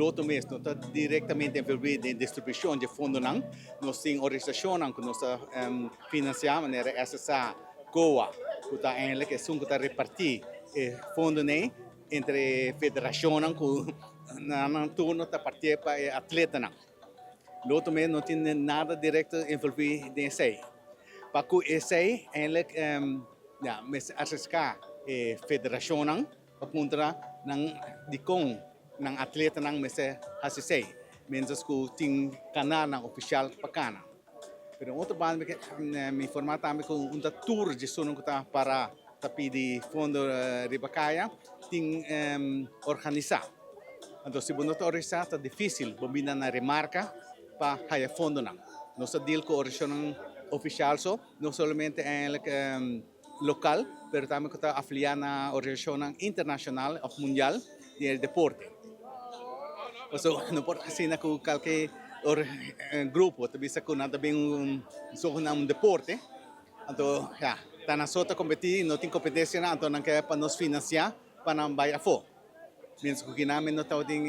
Lotto mes no ta direktamente envolví den distribushon di e fondonan. Nos tin organisashonnan ku nos ta finansiá manera SSA, COA, ku ta eindelijk esun ku ta repartí e fondonan entre e federashonnan ku na nan turno ta partié pa e atletanan. Lotto mes no tin nada direkto envolví den esei. Pa ku esei eindelijk ya mester aserká e federashonnan pa puntra nan dikon nan atletanan mester hasi esei, mientras ku tin kanalnan ofisial pa kana. Pero un otro banda mi informá tambe ku un ta tur di esunnan ku ta para ta pidi fondo riba kaya tin organisá. Anto si bo no ta organisá ta difísil bo bini na remarka pa haya fondonan. Nos ta deal ku organisashonnan ofisial so, no solamente eigenlijk lokal, pero tambe ku ta afiliá na organisashonnan internashonal òf mundial di e deporte. Pasobra no por asina ku kalke grupo ta bisa ku nan ta bin un sogenaam un deporte, anto ya, ta nan so ta kompetí, no tin kompetensianan, anto nan ke pa nos finansiá pa nan bai afó. Mientras ku kinan no tabatin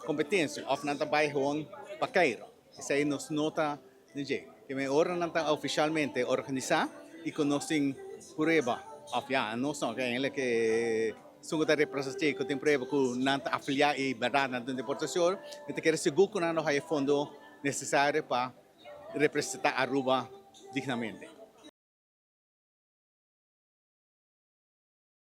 kompetensia òf nan ta bai gewoon pa Cairo. Esei nos no ta den dje. Ke men ora nan ta ofishalmente organisá i ku nos tin prueba, òf ya, nos no, eigenlijk esun ku ta represent'é ku tin prueba ku nan ta afiliá i bèrdat nan ta un deporte serio, mi ta kere sigur ku nan lo haya e fondo nesesario pa representá Aruba dignamente.